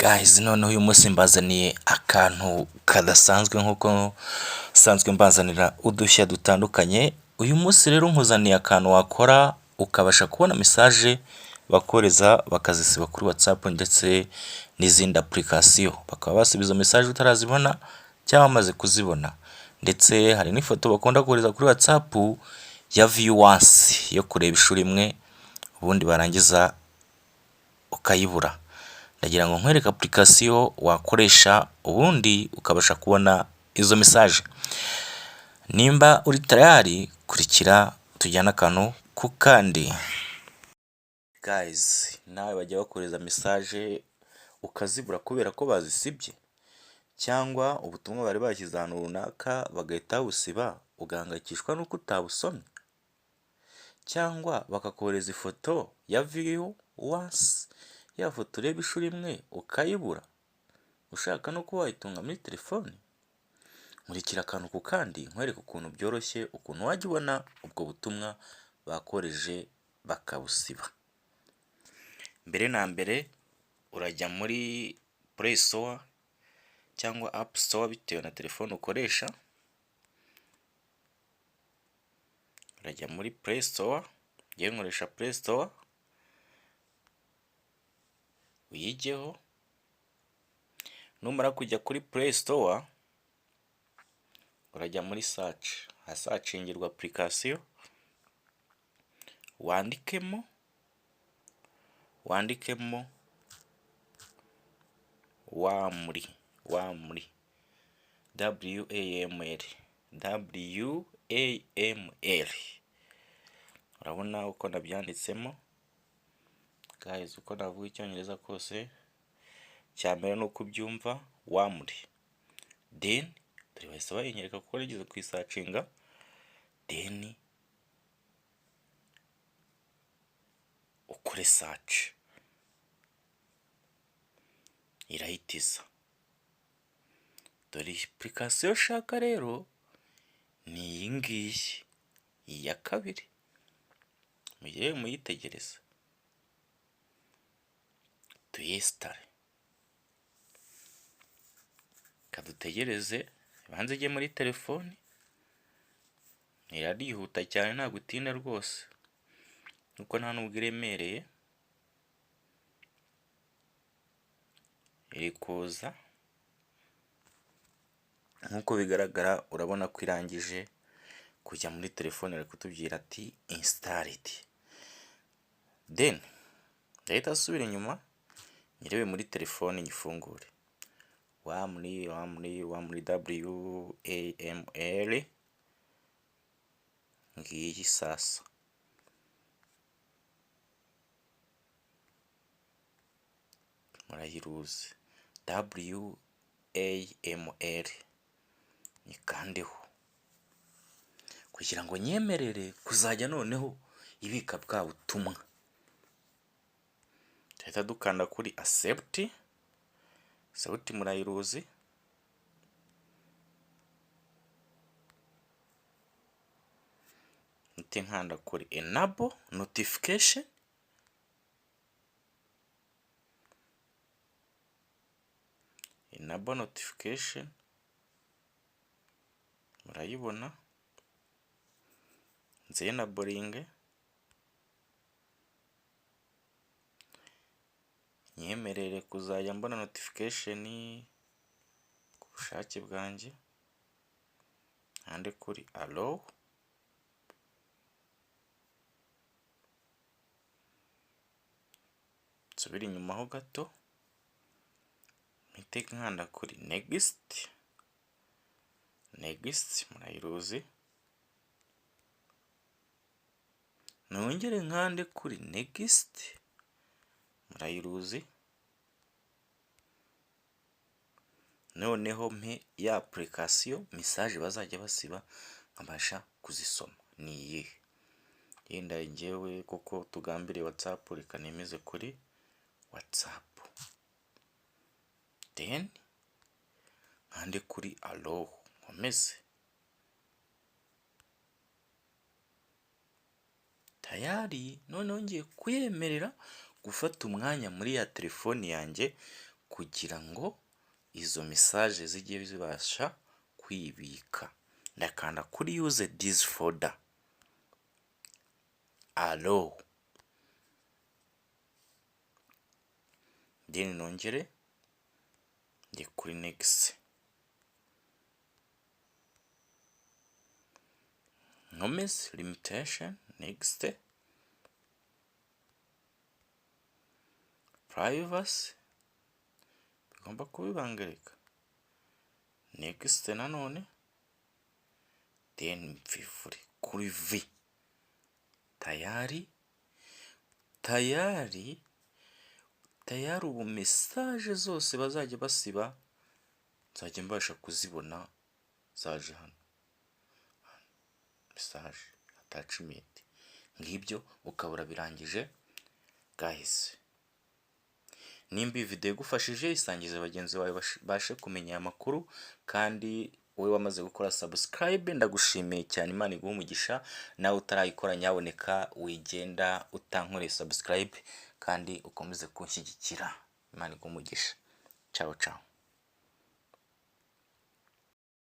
Guys, noneho uyu munsi mbazaniye akantu kadasanzwe nk'uko nsanzwe mbazanira udushya dutandukanye. Uyu munsi rero nkuzaniye akantu wakora ukabasha kubona message bakohereza bakazisiba kuri WhatsApp ndetse n'izindi application, bakaba basiba izo message utarazibona cyangwa wamaze kuzibona, ndetse hari n'ifoto bakunda kohereza kuri WhatsApp ya view once yo kureba inshuro imwe ubundi barangiza ukayibura. Ndagira ngo nkwereke application wakoresha ubundi ukabasha kubona izo message. Nimba uri tayari kurikira tujyane akantu ku kandi. Guys, nawe bajya bakohereza message ukazibura kubera ko bazisibye, cyangwa ubutumwa bari bashyize ahantu runaka bagahita babusiba ugahangayikishwa n'uko utabusomye, cyangwa bakakohereza ifoto ya view once, ya foto ureba inshuro imwe ukayibura, ushaka no kuba wayitunga muri telefone. Nkurikira akantu ku kandi nkwereke ukuntu byoroshye, ukuntu wajya ubona ubwo butumwa bakohereje bakabusiba. Mbere na mbere urajya muri Play Store cyangwa App Store bitewe na telefone ukoresha, urajya muri Play Store, njyewe nkoresha Play Store, uyijyeho, numara kujya kuri Play Store urajya muri search, ahasacingirwa application, wandikemo Wamly, Wamly, WAML, WAML, urabona uko nabyanditsemo, guys uko navuga icyongereza kose, icya mbere ni uko ubyumva Wamly, then dore bahise bayinyereka kuko nigeze kuyisacinga, then ukore search, irahita iza. Dore application ushaka rero ni iyi ngiyi, iya kabiri, mugire muyitegereze, tuyesitare, reka dutegereze ibanze ijye muri telefoni, irarihuta cyane ntabwo itinda rwose, kuko nta nubwo iremereye, iri kuza nk'uko bigaragara urabona ko irangije kujya muri telefone, bari kutubwira ati installed, then ndahita nsubira inyuma nyirebe muri telefone nyifungure, Wamly, Wamly, Wamly, WAML, ngiyi sasa. Murayiruzi WAML, nyikandeho kugira ngo nyemerere kuzajya noneho ibika bwa butumwa, duhita dukanda kuri accept, accept murayiruzi, mpite nkanda kuri enable notification, enable notification murayibona, nzenaboringe, nyemerere kuzajya mbona notification ku bushake bwanjye, nkande kuri allow, nsubire inyuma ho gato, mpite nkanda kuri next, next murayiruzi, nongere nkande kuri next, murayiruzi, noneho mpe ya application message bazajya basiba nkabasha kuzisoma ni iyihe? Yenda njyewe kuko tugambiriye WhatsApp reka nemeze kuri WhatsApp, then nkande kuri allow nkomeze. Tayari noneho ngiye kuyemerera gufata umwanya muri ya telefoni yanjye Kugira ngo izo message zijye zibasha kwibika. Ndakanda kuri use this folder, allow, then nongere njye kuri next, nkomeze limitation, next, privacy bigomba kuba ibanga reka, next nanone, then mvivure kuri V, tayari tayari tayari. Ubu message zose bazajya basiba nzajya mbasha kuzibona zaje hano, message attachment, ngibyo ukaba urabirangije guys. Nimba iyi video igufashije, isangize bagenzi bawe babashe kumenya aya makuru. Kandi wowe wamaze gukora subscribe, ndagushimiye cyane, Imana iguhe umugisha. Nawe utarayikora, nyaboneka wigenda utankoreye subscribe, kandi ukomeze kunshyigikira. Imana iguhe umugisha. Ciao ciao.